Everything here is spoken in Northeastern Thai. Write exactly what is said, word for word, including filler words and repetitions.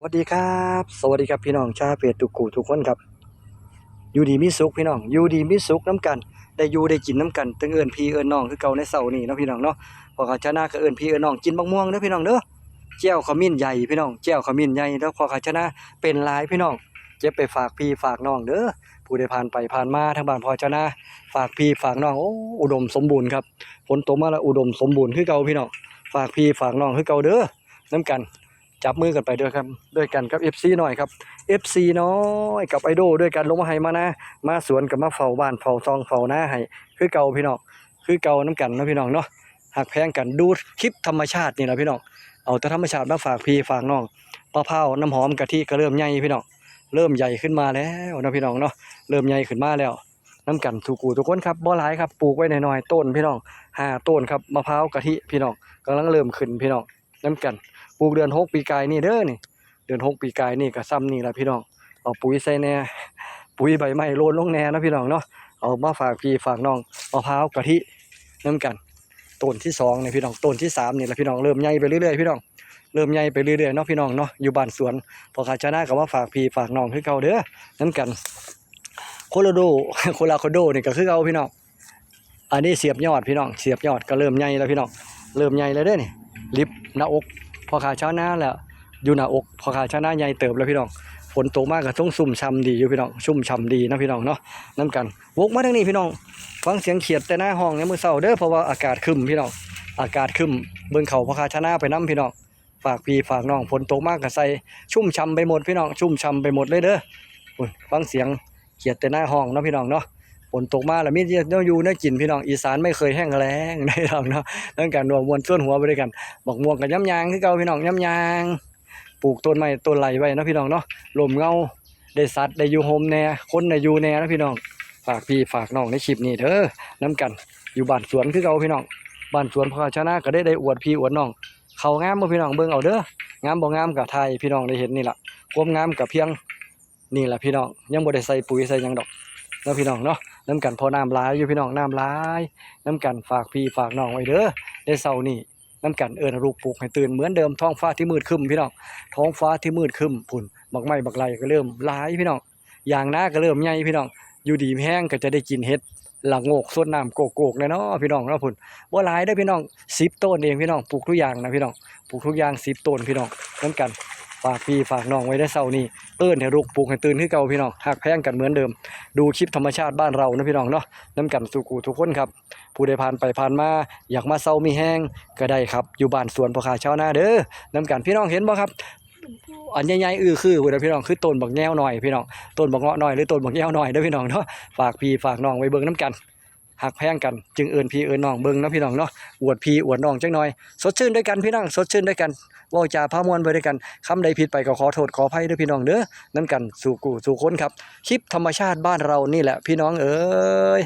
สวัสดีครับ สวัสดีครับพี่น้องชาวเฟซทุกคู่ทุกคนครับ อยู่ดีมีสุขพี่น้อง อยู่ดีมีสุขนำกัน ได้อยู่ได้กินนำกัน ตึงเอิ้นพี่เอิ้นน้องคือเก่าในเช้านี้เนาะพี่น้องเนาะ พ่อข้าชาวนาก็เอิ้นพี่เอิ้นน้องกินบักม่วงเด้อพี่น้องเด้อ แจ่วขมิ้นใหญ่พี่น้อง แจ่วขมิ้นใหญ่ แล้วพ่อข้าชาวนาเป็นหลายพี่น้อง เก็บไปฝากพี่ฝากน้องเด้อ ผู้ใดผ่านไปผ่านมาทางบ้านพ่อชาวนา ฝากพี่ฝากน้อง โอ้ อุดมสมบูรณ์ครับ ฝนตกมาแล้วอุดมสมบูรณ์คือเก่าพี่น้อง ฝากพี่ฝากน้องคือเก่าเด้อ นำกัน จับมือกันไปด้วยครับ ด้วยกันกับ เอฟซี น้อยครับ เอฟซี น้อยกับไอดอลด้วยกัน ลงมาไฮ่มานา มาสวนกับมาเฝ้าบ้านเฝ้าซองเฝ้านาให้ คือเก่าพี่น้อง คือเก่านำกันเนาะพี่น้องเนาะ ฮักแพงกัน ดูคลิปธรรมชาตินี่แหละพี่น้อง เอาแต่ธรรมชาติมาฝากพี่ฝากน้อง มะพร้าวน้ำหอมกะทิก็เริ่มใหญ่พี่น้อง เริ่มใหญ่ขึ้นมาแล้วเนาะพี่น้องเนาะ เริ่มใหญ่ขึ้นมาแล้ว นำกันทุกคู่ทุกคนครับ บ่หลายครับ ปลูกไว้น้อยๆ ต้นพี่น้อง ห้าต้นครับ มะพร้าวกะทิพี่น้อง กำลังเริ่มขึ้นพี่น้อง นำกัน ปลูกเดือนหกปีกายนี่เด้อนี่ เดือนหกปีกายนี่ก็ซ่ำนี่ล่ะพี่น้อง เอาปุ๋ยใส่แหน่ ปุ๋ยใบไม้โรยลงแหน่เนาะพี่น้องเนาะ เอามาฝากพี่ฝากน้อง มะพร้าวกะทิ นำกัน ต้นที่สองนี่พี่น้อง ต้นที่สามนี่ล่ะพี่น้อง เริ่มใหญ่ไปเรื่อยๆพี่น้อง เริ่มใหญ่ไปเรื่อยๆเนาะพี่น้องเนาะ อยู่บ้านสวน พ่อข้าชาวนาก็มาฝากพี่ฝากน้องคือเก่าเด้อ นำกัน โคโลโด โคลาโคโดนี่ก็คือเก่าพี่น้อง อันนี้เสียบยอดพี่น้อง เสียบยอดก็เริ่มใหญ่แล้วพี่น้อง เริ่มใหญ่แล้วเด้อนี่ ลิบหน้าอก พ่อข้าชาวนาแล้ว อยู่หน้าอก พ่อข้าชาวนาใหญ่เติบแล้วพี่น้อง ฝนตกมาก็ต้องชุ่มฉ่ำดีอยู่พี่น้อง ชุ่มฉ่ำดีเนาะพี่น้องเนาะ นำกัน วกมาทางนี้พี่น้อง ฟังเสียงเขียดแต่นาฮ้องในมื้อเช้าเด้อ เพราะว่าอากาศครึ้มพี่น้อง อากาศครึ้ม เบิ่งเขาพ่อข้าชาวนาไปนำพี่น้อง ฝากพี่ฝากน้อง ฝนตกมาก็ใส่ ชุ่มฉ่ำไปหมดพี่น้อง ชุ่มฉ่ำไปหมดเลยเด้อ โอ้ย ฟังเสียงเขียดแต่นาฮ้องเนาะพี่น้องเนาะ ฝนตกมาแล้วมีแนวอยู่แนวกินพี่น้อง อีสานไม่เคยแห้งแล้ง นะพี่น้องเนาะ นำกันร่วมม่วนชวนหัวไปด้วยกัน บักม่วงก็ยามย่างคือเก่าพี่น้อง ยามย่าง ปลูกต้นไม้ต้นไรไว้เนาะพี่น้องเนาะ ร่มเงา ได้สัตว์ได้อยู่โฮมแหน่ คนได้อยู่แหน่เนาะพี่น้อง ฝากพี่ฝากน้องในคลิปนี้เด้อ นำกัน อยู่บ้านสวนคือเก่าพี่น้อง บ้านสวนพ่อชาวนาก็ได้ ได้อวดพี่อวดน้อง เขางามบ่พี่น้อง เบิ่งเอาเด้อ งามบ่งามก็ถ่ายให้พี่น้องได้เห็นนี่ล่ะ ความงามก็เพียง นี่ล่ะพี่น้อง ยังบ่ได้ใส่ปุ๋ยใส่หยังดอก เนาะพี่น้องเนาะ นำกัน เพราะน้ำหลายอยู่พี่น้อง น้ำหลาย นำกัน ฝากพี่ฝากน้องไว้เด้อ ในเช้านี้ นำกัน เอิ้นลูกปลุกให้ตื่นเหมือนเดิม ท้องฟ้าที่มืดครึ้มพี่น้อง ท้องฟ้าที่มืดครึ้มพุ้น บักไม้บักไรก็เริ่มหลายพี่น้อง ยางนาก็เริ่มใหญ่พี่น้อง อยู่ดีมีแฮงก็จะได้กินเห็ดละโงกสดน้ำโกกๆแล้วเนาะพี่น้องเนาะพุ้น บ่หลายเด้อพี่น้อง สิบต้นเองพี่น้อง ปลูกทุกอย่างนะพี่น้อง ปลูกทุกอย่าง สิบต้นพี่น้อง นำกัน ฝากพี่ฝากน้องไว้ในเช้านี้ เอิ้นให้ลูกปลุกให้ตื่นคือเก่าพี่น้อง ฮักแพงกันเหมือนเดิม ดูคลิปธรรมชาติบ้านเรานะพี่น้องเนาะ นำกันสู่กูทุกคนครับ ผู้ใดผ่านไปผ่านมา อยากมาเซามีแฮงก็ได้ครับ อยู่บ้านสวนพ่อข้าชาวนาเด้อ นำกัน พี่น้องเห็นบ่ครับ อันใหญ่ๆ อือคือพุ้นนะพี่น้อง คือต้นบักแงวน้อยพี่น้อง ต้นบักเงาะน้อยหรือต้นบักแงวน้อยเด้อพี่น้องเนาะ ฝากพี่ฝากน้องไว้เบิ่งนำกัน ฮักแพงกัน จึงเอิ้นพี่เอิ้นน้องเบิ่งเนาะพี่น้องเนาะ อวดพี่อวดน้องจักหน่อย สดชื่นด้วยกันพี่น้อง สดชื่นด้วยกัน เว้าจาพาม่วนไปด้วยกัน คำใดผิดไปก็ขอโทษขออภัยเด้อพี่น้องเด้อ นำกันสู่กูสู่คนครับ คลิปธรรมชาติบ้านเรานี่แหละพี่น้องเอ๋ย